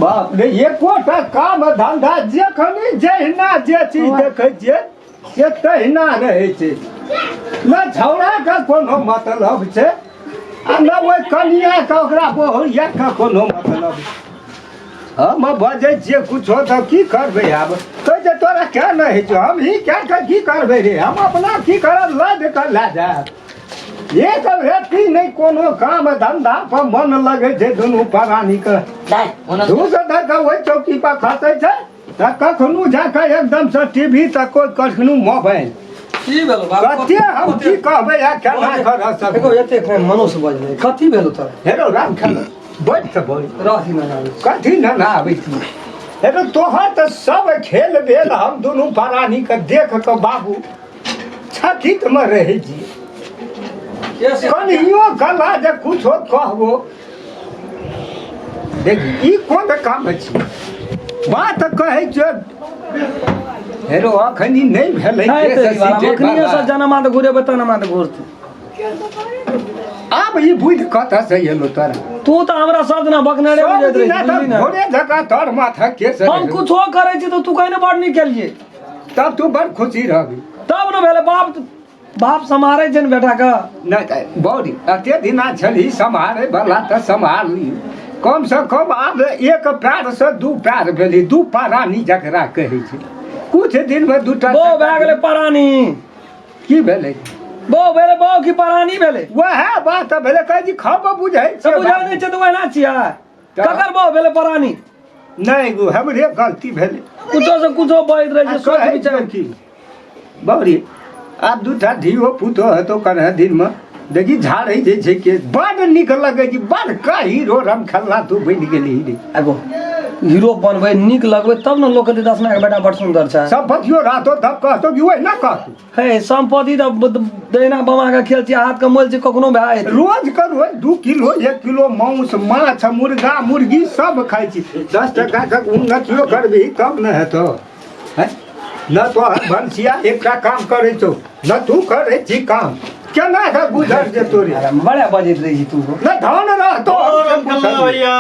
बाप रे, एकोटा काम धंधा जखनी जहिना जे चीज देखै छियै से तहिना रहै छै। न छौड़ाके कोनो मतलब छै आ न ओहि कनियाके ओकरा बहुरियाके कोनो मतलब। हम बजै छियै कुछो तऽ की करबै आब? कहै छै तोरा क्या नहि होइ छौ, हम ही क्या के की करबै रे? हम अपना की करब, लद कऽ लए जायब। एक व्यक्ति नहि कोनो काम धंधा पर मन लगै छै दुनू प्राणीके। दू सए धऽ कऽ ओहि चौकी पर खसै छै तऽ कखनो जाकऽ एकदमसँ टीवी तऽ कोइ कखनो मोबाइल। की भेलो बाबू? कते हम की कहबै आ केना करऽ सब? देखो, एते मनुष्य बजलै, कथी भेलो तोरा? हेरो राम खेल बैठ तऽ बोल। रही ना आबै। कथी न ना आबै छी? हेरो तोहर तऽ सब खेल भेल, हम दुनू प्राणीके देख कऽ बाबू छकितमे रहै छी। कनियो गला जे कुछो कहबो, देख ई कोन काम छी? बात कहै छै हेरो, अखनी नहि भेलै केस सीटे अखनिये वाला। से जनमा तऽ घुरेबै तनमा तऽ घुरतै। आब ई बुद्धि कतऽ से एलो तोरा? तू तऽ हमरा सब दिना बकने रे सब बुझैत दिना रही, तऽ बुझली ने? भोरे जकाँ तोर माथा केस हम रहै। कुछो करै छी तऽ तू कहै ने बड़ नीक केलियै। तब तू बड़ खुशी रहबी। तब ने भेलै, बाप बाप सम्हारै छै ने बेटाके। नहि तऽ बौरी एते दिना छलही सम्हारे बला तऽ सम्हारली। कम से कम आब एक पैर से दू पैर भेली, दू परानी जकरा कहै छै। कुछ दिन मे दूटा बौ भए गेलै परानी। की भेलै? बौ भेलै, बौ की परानी भेलै? वएह बात तऽ भेलै, कहै छी खब बुझै तऽ बुझै नहि छै तऽ ओहिना छियै। ककर बौ भेलै परानी? नहि गो, हमरे गलती भेलै। कुछो से कुछो बजैत रहै छै, सोच कहै विचार छियौ की बौरी, आब दूटा धियो पुतो हेतौ कन्हे दिनमे, देखी झाड़ै जे छै के बड़ नीक लगै छै। बड़का हीरो रमखेलना तू बनि गेलही रे। एगो हीरो बनबै, नीक लगबै तब ने लोक कहतै दसना के बेटा बड़ सुन्दर छै। सम्पत्तियो रहतो तब कहतो कि ओहिना कहतो? हे, सम्पत्ति तऽ दहिना बमा के खेल छियै, हाथ के मोल छै, कखनो भए जेतै। रोज के रोज 2 किलो 1 किलो मांस माछ मुर्गा मुर्गी सब खाइ छी। 10 टका के उन्नतियो करबही तब ने हेतौ। हैं? न तोहर भनसिया एकटा काम करै छौ, न तू करै छी काम, केना के गुजर जेतो रे? अरे, बड़ा बजैत रहै छी तू। न धन रहतो। ओ रामकल्ला भैया,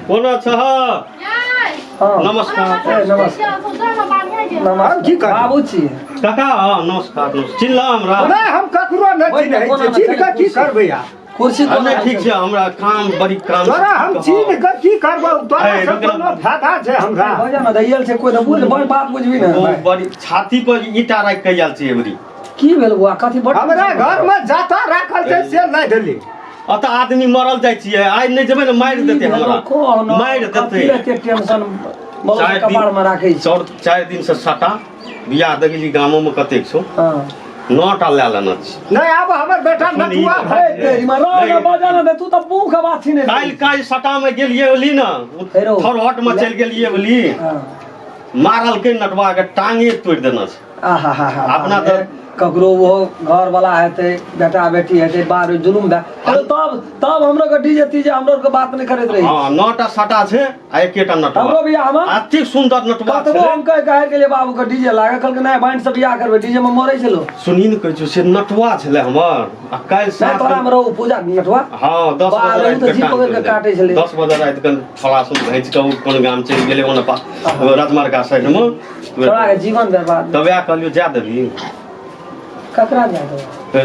कोना छह? हँ। नमस्कार। ए, नमस्कार। हम की करब? बाबू छी। काका, हँ, नमस्कार नमस्कार। चिन्हला हमरा? नहि, हम ककरो नहि ओहि चिन्है कोना छी। चिन्ह कऽ की कुर्सी। करबै आ? कुर्सी हँ, कोना? नहि, ठीक छै, हमरा काम बड़ी काम। तोरा हम चिन्ह कऽ की करबौ? तोरा ए, से रुक ना। कोनो फायदा छै हमरा? भैया ने दैयल छै कोइ तऽ बुझ, बड़ बात बुझबी ने। ओ बड़ी छाती पर ईंटा राखि के आयल छी एबरी। की भेल बुआ, कथी बड़? हमरा घर में जाता राखल छै से नहि देली। अतऽ आदमी मरल जाइ छियै, आइ नहि जेबै ने मारि देतै हमरा, मारि देतै। एते टेंशन बहुत चारि दिन- कपार में राखै छी। 4 दिन से सटा बियाह देखै छी गामो में कतेक छौ। हँ। 9 टा लए लेना छै। नहि, आब हमर बेटा सुनी। नटुआ हे भए तेरी माँ, रह ना, बजा ना दे, तू तऽ मुँह के बात छीने। काल्हि काल्हि सटा में गेलियै ओली ने। हेरो। थरहट में चलि गेलियै ओली। हँ। मारलकै नटुआ के, टांगे तोड़ि देना छै। आहा हा हा। अपना तऽ- ककरो ओहो घर वाला हेतै, बेटा बेटी हेतै, बार जुलुम भए अरे तब तब हमरो के डीजे तीजे हमरो के बात नहि करैत रही। हँ, 9 टा सटा छै आ एकेटा नटुआ। हमरो बियाह में अति सुन्दर नटुआ कतबो छलै। हम कहि कहि गेलियै बाबू के डीजे लागे, कहलकै नहि, बांटि से बियाह करबै, डीजे में मरै छै लोक। सुनी ने, कहै छियौ से नटुआ छलै हमर आ काल्हि नहि सात तोरा में रहू पूजा नटुआ। हँ, 10 बाह, बजे रहू राति तऽ के जीप टांग पकड़ि कऽ तोड़ि काटै छलै। 10 बजे राति के फलासुन घींच कऽ ओ कोन गाम चलि गेलै ओने पा राजमार्गा साइड मे। तोरा के जीवन बर्बाद। तब वएह कहलियौ, जा देबही? ककरा जा देबो? हे,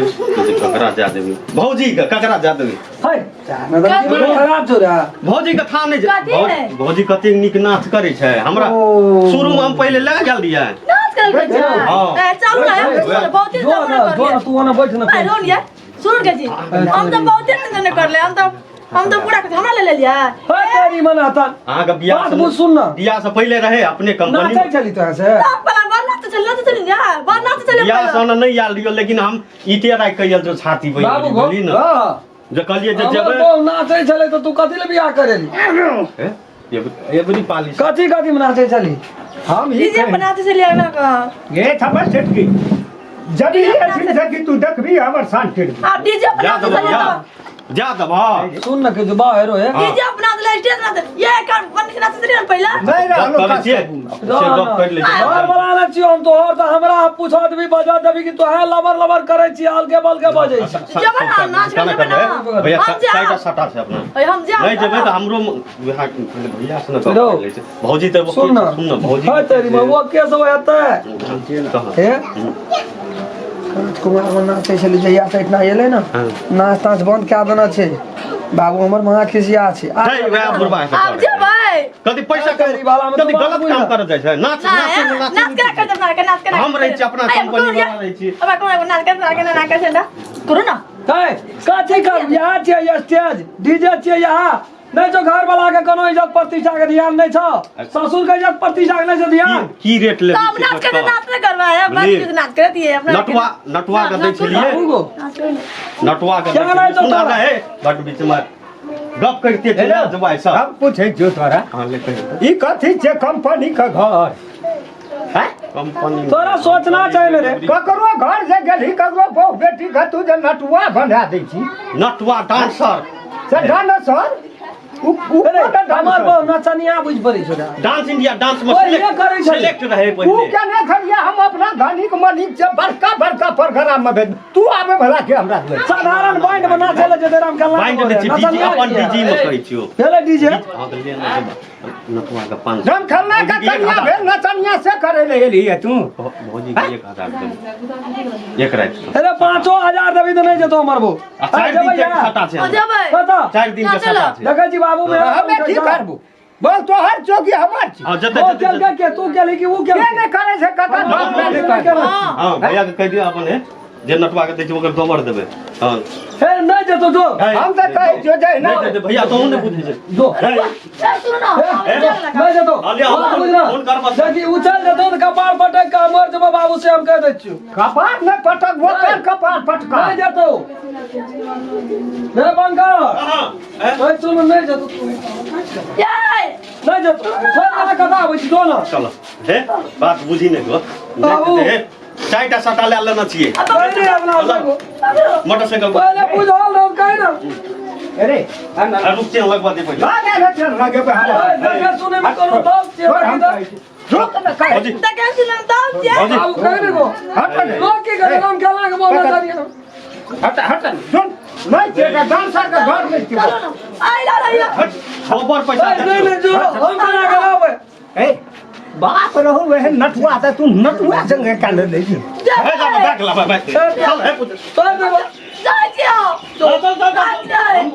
ककरा जा देबही? भौजी के ककरा जा देबही? है जा न तऽ जीवन खराब छौ रे। भौजी के था नहि कथी है? भौजी कतेक नीक नाच करै छै हमरा। ओ। शुरू मे हम पहिले लए गेल रहियै। नाच करल के छै? हँ। ए, चलू ना, हम बहुते जो जमाना न जो कर न, तू ओने बैठ न। ए, रोन ये सुन के जी, हम तऽ बहुते दिन करले, हम तऽ पूरा हमरा ले लेलियै। है तेरी मन आता। अहाँके बियाह बात बुझ, सुन न। बियाह से पहिले रहे अपने कंपनी। नाचै छली तोरा से? तब पला बड़ नाच चल, नाच चल जा, बड़ नाच चल। बियाह से नहि आयल रहियो, लेकिन हम ईटे राखि के आयल जो छाती पर। बाबू गो। बुझली ने? हँ। जे कहलियै जे हमर जेबै। बहु नाचै छलै तऽ तू कथी ले बियाह करेली? हे, एबरी पाली कथी कथी मे नाचै छली? हम ई डीजे पर नाच चलिए ना का। गे थमर सेटकी जब ये दिन से कि तू देखबी हमर शान टेढ़। आ डीजे पर जा नाच देबो, चलिए जा। तो। जा देबह सुन न के बा हेरो हे डीजे अपना देले स्टेज ना दे ये कर बन के नाचते रहे पहला नहीं गप रहलो करै छियै से गप करि लै छियै घर वाला ने छियो हम तोहर तऽ हमरा पूछत भी बजत देबी कि तोहे लबर लबर करै छी अलगे बलगे बजै छी जेबै ना, नाच केना करबै ना। करबै भैया हम जायब। चारिटा सटा छै अपना ओए हम जा नहि जेबै तऽ हमरो वएह पहिले भैया से ने गप रौ। करि लै छै भौजी तऽ सुन न सुन न भौजी है तेरी बउआ के सब हेतै कहाँ? हे कुमार में नाचै छलै जहिया से एहिठिना एलै ने हँ। नाच ताच बंद कए देने छै बाबू हमर महा खिसिया छै आ है, वएह बुढ़बा सब आब करै छै। जेबै कथी पैसा गरीब वाला मे कथी तऽ गलत बात काम बुझ। करऽ जाइ छै नाच ना नाच नाच नाच केना कर देब नाच केना हम रहै छी अपना कंपनी वाला रहै छी। अब कोन नाच कर नाच नाच कर ना करू ना है कथी कर यहाँ छियै स्टेज डीजे छियै यहाँ नहि छौ घर वाला के कोनो इज्जत प्रतिष्ठा के ध्यान नहि छौ ससुर के इज्जत प्रतिष्ठा के नहि छौ ध्यान की रेट तो लेबै अब नाच कर नाच नहीं करवा है बस बुझलियै? नाच कर दिए अपना नटुआ नटुआ के दै छलियै बाबू गो नाच करू ना। नटुआ के क्या दै नहि छलियै छौ सुन तोरा? ना हे बड बीच में गप करिते छै ने जबाई सब हम पूछै छियौ तोरा हाँ ले कहि ई कथी छै कंपनी के घर हैं? कंपनी तोरा सोचना चाहिए रे। ककरो घर जे गेलही ककरो बहु बेटी के तू जे नटुआ बना दै छी नटुआ डांसर से डांसर उ उ अरे, कोन हमर डांसर? बहु नचनिया बुझि पड़ै छौ रे। डांस इंडिया डांस में ओहि जे करै छलै। सिलेक्ट रहे उ पहिले केने छलियै हम अपना धनिक मनिक छै बड़का बड़का प्रोग्राम में भेज तू आबे भला के हमरा दुआरि साधारण बैंड में नाचै लए जेतै राम कल्याण बाइंड दै छी डीजे अपन डीजे में कहै छियौ भेलै डीजे हाँ तऽ ले ने नटुआ के 500 राम खन्ना के भौजी के एक कनिया हजार। भेल नचनिया से करे ले एलियै तू भौजी के 1000 देबै एक राति अरे 5000 देबी तऽ नहि जेतौ हमर बहु आ 4 दिन के सटा छै हो हमरा। जेबै कतऽ 4 दिन के सटा छै देखै छी बाबू में हमे की करबू बोल तोहर चौकी हमर छी हाँ जते ओ जते केलकै के तू केलही कि ऊ के केलकै नहि करै छै ककर बाप नहि करै हाँ हाँ भैया के कहि दियौ अपन हे जे नटुआ के दै छै ओकर गोबर देबै हाँ हे नहि जेतौ जो हम तऽ कहै छियौ जे नहि नहि देतै भैया तोहूँ नहि बुझै छै जो हे, ए, सुनो ना हम हे, चल लगा नहि जेतौ हाँ, लिअ, हम बात बुझ ना। फोन करबऽ। देखी उ चलि जेतौ तऽ कपार पटक के मर जेबौ बाबू से हम कहि दै छियौ कपार नहि पटक ओकर कपार पटका नहि जेतौ रे बंकर हाँ, हे, ओइ सुन नहि जेतौ तू ये नहि जेतौ छोड़ दे कथा आबै छी जो ना चलो हे बात बुझी नहि गो नहि बाबू। देतै, हे चारिटा सटा लए लेने छियै कहि नहि अपना सबको मोटरसाइकिल पर पहिले बुझल रहौ कहि ना अरे आ, रुक छियै लगबा दे पहिले ना ना चल लगे पे हम ओइ, देखे सुने में कोनो दोष छियै छोड़ हम कहै छी। रुक ने कहै भौजी देखे सुनो तब जे भौजी बाबू कहि ने गो हट ने लोक की करे हम केला के बोलना चाहिए हट हट सुन नहीं छै डांसर के घर नहीं छै चलो ना आई ला रही हट गोबर पैसा नहीं नहीं नहीं जो हम केना के रहबै ए बाप रहू वह नटुआ त तू नटुआ संगे कान दै छी हे जा बैठ ला बैठ चल हे पुत्र तोड़ देबो जाइ छियौ चल चल चल चल।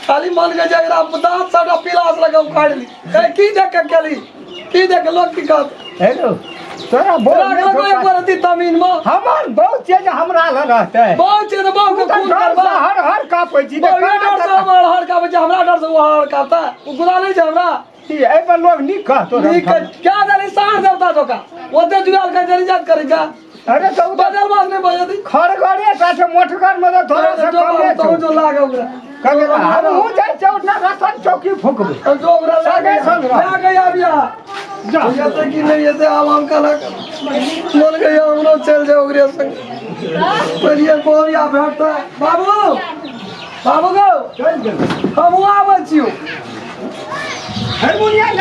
खाली मन के जगरा दांत सबटा पिलास लगा उखाड़ ली ए की देख के केली की देख के लोग की कहत हेलो तोरा बोल तोरा लगो एक बार अथी तमीन में हमर बहुत चीज हमरा लग रहते बहुत छै तऽ बहु के तू तऽ खून डर करबा से हर हर कापै छी बहु के डर से हमर हर कापै छै हमरा डर से ओ हर कापता ओ गुदा नहि छै हमरा एहि पर लोग नीक कहतो नीक क्या जानी साँझ देवता जोका ओते जुआल के जरी जात करै जा अरे तो उ तऽ बजल बात नहि बजती खड़गरे टा छै मोटगर में तऽ थोड़ा सा जो कमे तो छौ जो लागे ओकरा कहे हमहूँ जाइ छियै ओतना राशन चौकी फुकबै जो ओकरा संगे संग रह। लागे गया बिया जा एते कि नहि एते आब हम कहलक मन गया हमरो चलि जाए ओकरे संग पहलिए कोरिया भेटतै बाबू बाबू गो चलि गेल हमहूँ आबै छियौ हारमोनिया।